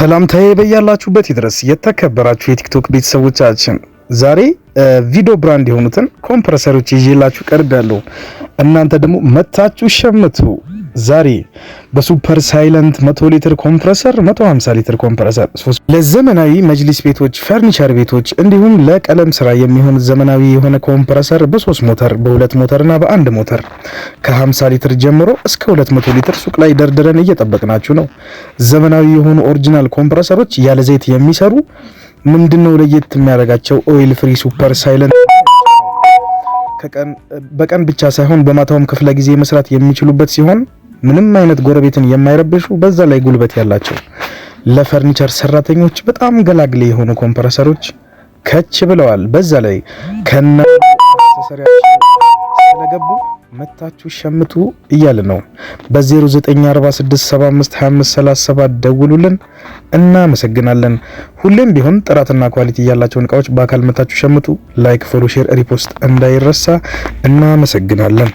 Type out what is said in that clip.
ሰላምታዬ በያላችሁበት ይድረስ። የተከበራችሁ የቲክቶክ ቤተሰቦቻችን፣ ዛሬ ቪዶ brand የሆኑትን compressor ኦች ይዤላችሁ ቀርቤያለሁ። እናንተ ደግሞ መታችሁ ሸምቱ። ዛሬ በ super silent 100 ሊትር compressor፣ 150 ሊትር compressor፣ ለዘመናዊ መጅሊስ ቤቶች፣ ፈርኒቸር ቤቶች እንዲሁም ለቀለም ስራ የሚሆን ዘመናዊ የሆነ compressor በ3 ሞተር፣ በ2 ሞተር እና በ1 ሞተር ከ50 ሊትር ጀምሮ እስከ 200 ሊትር ሱቅ ላይ ደርድረን እየጠበቅናችሁ ነው። ዘመናዊ የሆኑ original compressor ኦች ያለ ዘይት የሚሰሩ። ምንድነው ለየት የሚያደርጋቸው? Oil free super silent፣ በቀን ብቻ ሳይሆን በማታውም ክፍለ ጊዜ መስራት የሚችሉበት ሲሆን ምንም አይነት ጎረቤትን የማይረብሹ፣ በዛ ላይ ጉልበት ያላቸው፣ ለፈርኒቸር ሰራተኞች በጣም ገላግሌ የሆኑ compressor ኦች ከች ብለዋል። በዛ ላይ ከነ accessory ያቸው ስለገቡ መታችሁ ሸምቱ እያልን ነው። በ0946752537 ደውሉልን። እናመሰግናለን። ሁሌም ቢሆን ጥራትና quality ያላቸውን እቃዎች በአካል መታችሁ ሸምቱ። Like፣ follow፣ share፣ repost እንዳይረሳ። እናመሰግናለን።